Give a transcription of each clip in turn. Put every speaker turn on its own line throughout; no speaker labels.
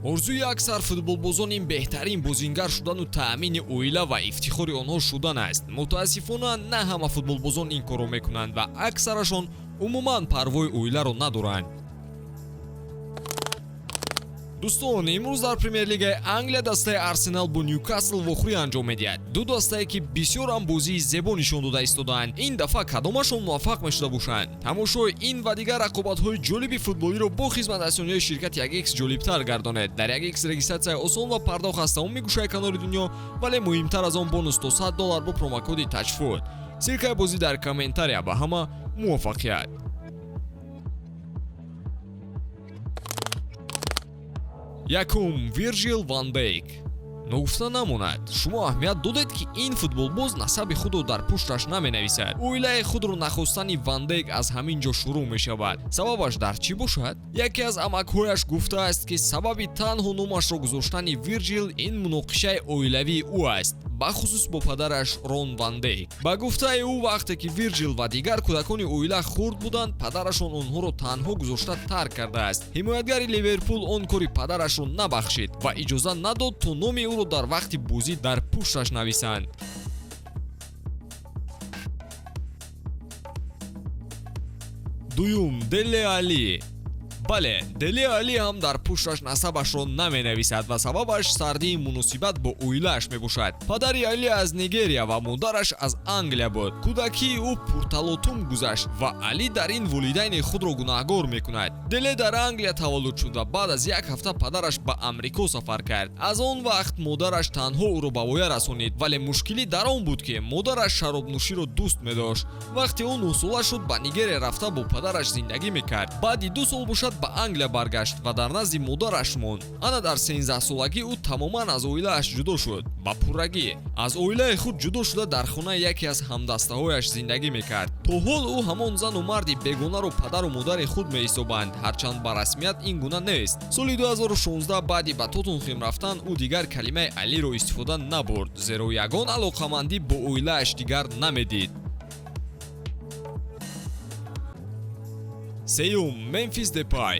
Орзуи аксар футболбозон ин беҳтарин бозингар шудану таъмини оила ва ифтихори онҳо шудан аст. Мутаассифона, на ҳама футболбозон ин корро мекунанд ва аксарашон умуман парвои оиларо надоранд. Дӯстон, имрӯз дар Премер-лигаи Англия дастаи Арсенал бо Ньюкасл вохӯрӣ анҷом медиҳад. Ду дастае, ки бисёр ҳам бозии зебо нишон дода истодаанд. Ин дафъа кадомашон муваффақ мешуда бошанд? Тамошои ин ва дигар рақобатҳои ҷолиби футболиро бо хизматрасониҳои ширкати 1x ҷолибтар гардонед. Дар 1x регистратсияи осон ва пардохт аз тамоми гӯшаи канори дунё, вале муҳимтар аз он, бонус то $100 бо промокоди TAJFOOT. Ссылкаи бозӣ дар комментария. Ба ҳама муваффақият. Якум, Вирҷил Ван Дейк. Ногуфта намонад, шумо аҳамият додед, ки ин футболбоз насаби худро дар пушташ наменависад. Оилаи худро нахостани Ван Дейк аз ҳамин ҷо шурӯъ мешавад. Сабабаш дар чӣ бошад? Яке аз амакҳояш гуфтааст, ки сабаби танҳо номашро гузоштани Вирҷил ин муноқишаи оилавии ӯ аст, бахусус бо падараш Рон Ван Дейк. Ба гуфтаи ӯ, вақте ки Вирҷил ва дигар кӯдакони оила хурд буданд, падарашон онҳоро танҳо гузошта тарк кардааст. Ҳимоятгари Ливерпул он кори падарашро набахшид ва иҷоза надод, то номи ӯро дар вақти бозӣ дар пушташ нависанд. Дуюм, Деле Али. Бале, Деле Али ҳам дар пушташ насабашро наменависад ва сабабаш сардии муносибат бо оилааш мебошад. Падари Али аз Нигерия ва модараш аз Англия буд. Кӯдакии ӯ пурталотум гузашт ва Али дар ин волидайни худро гунаҳгор мекунад. Деле дар Англия таваллуд шуд ва баъд аз як ҳафта падараш ба Амрико сафар кард. Аз он вақт модараш танҳо ӯро ба воя расонид, вале мушкилӣ дар он буд, ки модараш шаробнӯширо дӯст медошт. Вақте ӯ 9-сола шуд, ба Нигерия рафта бо падараш зиндагӣ мекард. Баъди 2 сол бошад, ба Англия баргашт ва дар назди модараш монд. Ана дар 13-солагӣ ӯ тамоман аз оилааш ҷудо шуд. Ба пуррагӣ аз оилаи худ ҷудо шуда, дар хонаи яке аз ҳамдастаҳояш зиндагӣ мекард. То ҳол ӯ ҳамон зану марди бегонаро падару модари худ меҳисобанд, ҳарчанд ба расмият ин гуна нест. Соли 2016 баъди ба Тоттенхем рафтан, ӯ дигар калимаи Алиро истифода набурд, зеро ягон алоқамандӣ бо оилааш дигар намедид. Сеюм, Мемфис Депай.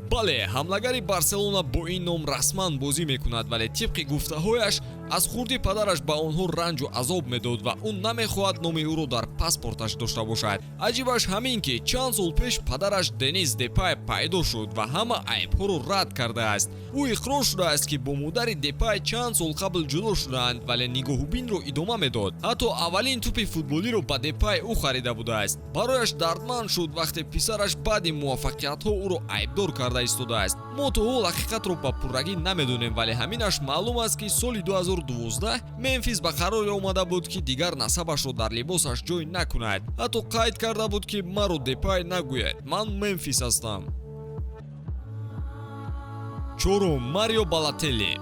Бале, ҳамлагари Барселона бо ин ном расман бозӣ мекунад, вале тибқи гуфтаҳояш, аз хурдӣ падараш ба онҳо ранҷу азоб медод ва ӯ намехоҳад номи ӯро дар паспорташ дошта бошад. Аҷибаш ҳамин, ки чанд сол пеш падараш Денис Депай пайдо шуд ва ҳама айбҳоро рад кардааст. Ӯ иқрор шудааст, ки бо модари Депай чанд сол қабл ҷудо шудаанд, вале нигоҳубинро идома медод. Ҳатто аввалин тӯпи футболиро ба Депай ӯ харида будааст. Барояш дардманд шуд, вақте писараш баъди муваффақиятҳо ӯро айбдор карда истодааст. Мо то ҳол ҳақиқатро ба пуррагӣ намедонем, вале ҳаминаш маълум аст, ки соли 2012 Мемфис ба қароре омада буд, ки дигар насабашро дар либосаш ҷой накунад. Ҳатто қайд карда буд, ки маро Депай нагӯяд, ман Мемфис ҳастам. Чорум, Марио Балателли.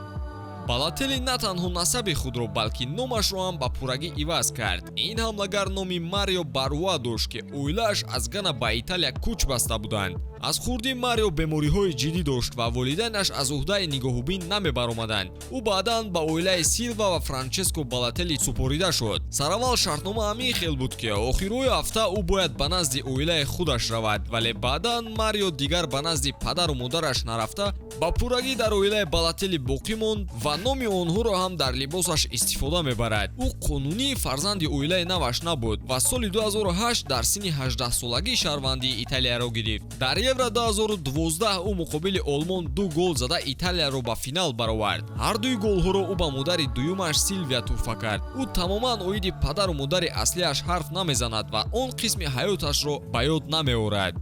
Балателли на танҳо насаби худро, балки номашро ҳам ба пуррагӣ иваз кард. Ин ҳамлагар номи Марио Баруа дошт, ки оилааш аз Гана ба Италия кӯч баста буданд. Аз хурдӣ Марио бемориҳои ҷиддӣ дошт ва волидайнаш аз уҳдаи нигоҳубин намебаромаданд. Ӯ баъдан ба оилаи Силва ва Франческо Балателли супорида шуд. Сараввал шартнома ҳамин хел буд, ки охирҳои ҳафта ӯ бояд ба назди оилаи худаш равад, вале баъдан Марио дигар ба назди падару модараш нарафта, ба пуррагӣ дар оилаи Балателли боқӣ монд ва номи онҳоро ҳам дар либосаш истифода мебарад. Ӯ қонунии фарзанди оилаи наваш набуд ва соли 2008 дар синни 18-солагӣ шаҳрвандии Италияро гирифт. Дар Евро 2012 ӯ муқобили Олмон ду гол зада, Италияро ба финал баровард. Ҳардуи голҳоро ӯ ба модари дуюмаш Силвия тӯҳфа кард. Ӯ тамоман оиди падару модари аслиаш ҳарф намезанад ва он қисми ҳаёташро ба ёд намеорад.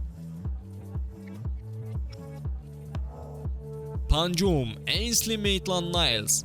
Панҷум, Эйнсли Мейтланд Найлс.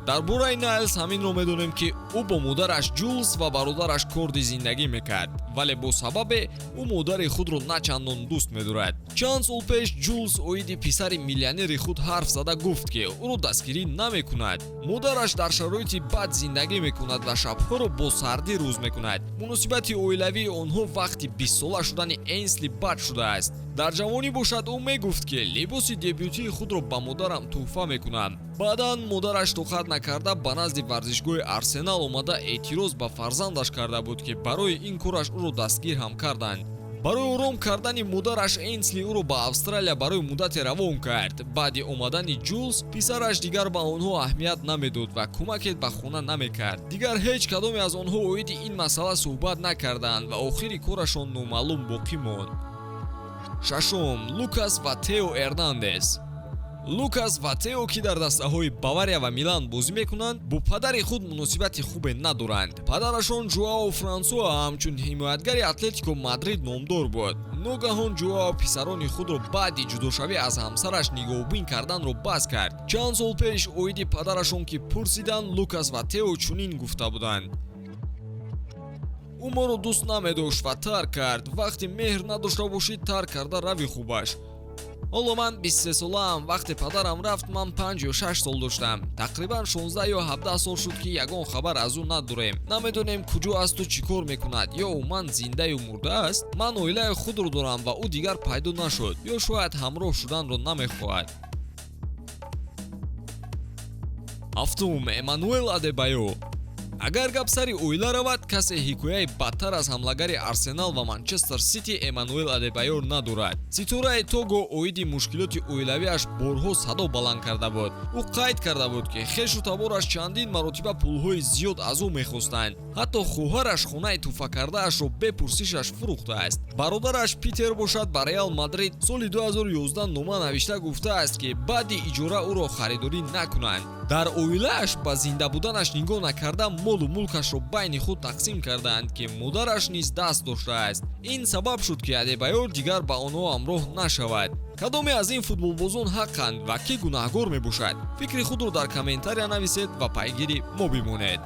Дар бораи Найлс ҳаминро медонем, ки ӯ бо модараш Ҷулс ва бародараш Корди зиндагӣ мекард, вале бо сабабе ӯ модари худро на чандон дӯст медорад. Чанд сол пеш Ҷулс оиди писари миллионери худ ҳарф зада гуфт, ки ӯро дастгирӣ намекунад. Модараш дар шароити бад зиндагӣ мекунад ва шабҳоро бо сардӣ рӯз мекунад. Муносибати оилавии онҳо вақти 20-сола шудани Эйнсли бад шудааст. Дар ҷавонӣ бошад, ӯ мегуфт, ки либоси дебютии худро ба модарам тӯҳфа мекунам. Баъдан модараш тоқат накарда, ба назди варзишгоҳи Арсенал омада, эътироз ба фарзандаш карда буд, ки барои ин кораш ӯро дастгир ҳам карданд. Барои ором кардани модараш Энсли ӯро ба Австралия барои муддате равон кард. Баъди омадани Ҷулс писараш дигар ба онҳо аҳамият намедод ва кӯмаке ба хона намекард. Дигар ҳеҷ кадоме аз онҳо оиди ин масъала суҳбат накарданд ва охири корашон номаълум боқӣ монд. Шашум, Лукас ва Тео Эрнандес. Лукас ва Тео, ки дар дастаҳои Бавария ва Милан бозӣ мекунанд, бо падари худ муносибати хубе надоранд. Падарашон Жуао Франсуа ҳамчун ҳимоятгари Атлетико Мадрид номдор буд. Ногаҳон Жуао писарони худро баъди ҷудошавӣ аз ҳамсараш нигоҳубин карданро бас кард. Чанд сол пеш оиди падарашон ки пурсиданд, Лукас ва Тео чунин гуфта буданд: «Ӯ моро дӯст намедошт ва тарк кард. Вақте меҳр надошта бошӣ, тарк карда рави хубаш. Ҳоло ман 23 солаам. Вақте падарам рафт, ман 5 ё 6 сол доштам. Тақрибан 16 ё 17 сол шуд, ки ягон хабар аз ӯ надорем. Намедонем, куҷо асту чӣ кор мекунад ё умуман зиндаю мурда аст. Ман оилаи худро дорам ва ӯ дигар пайдо нашуд ё шояд ҳамроҳ шуданро намехоҳад». Ҳафтум, Эммануэл Адебайо. Агар гап сари оила равад, касе ҳикояи бадтар аз ҳамлагари Арсенал ва Манчестер Сити Эммануэл Адебайор надорад. Ситораи Того оиди мушкилоти оилавиаш борҳо садо баланд карда буд. Ӯ қайд карда буд, ки хешу табораш чандин маротиба пулҳои зиёд аз ӯ мехостанд. Ҳатто хоҳараш хонаи тӯҳфакардаашро бепурсишаш фурӯхтааст. Бародараш Питер бошад, ба Реал Мадрид соли 2011 нома навишта гуфтааст, ки баъди иҷора ӯро харидорӣ накунанд. Дар оилааш ба зинда буданаш нигоҳ накарда, молу мулкашро байни худ тақсим кардаанд, ки модараш низ даст доштааст. Ин сабаб шуд, ки Адебайор дигар ба онҳо ҳамроҳ нашавад. Кадоме аз ин футболбозон ҳаққанд ва кӣ гунаҳгор мебошад? Фикри худро дар комментария нависед ва пайгири мо бимонед.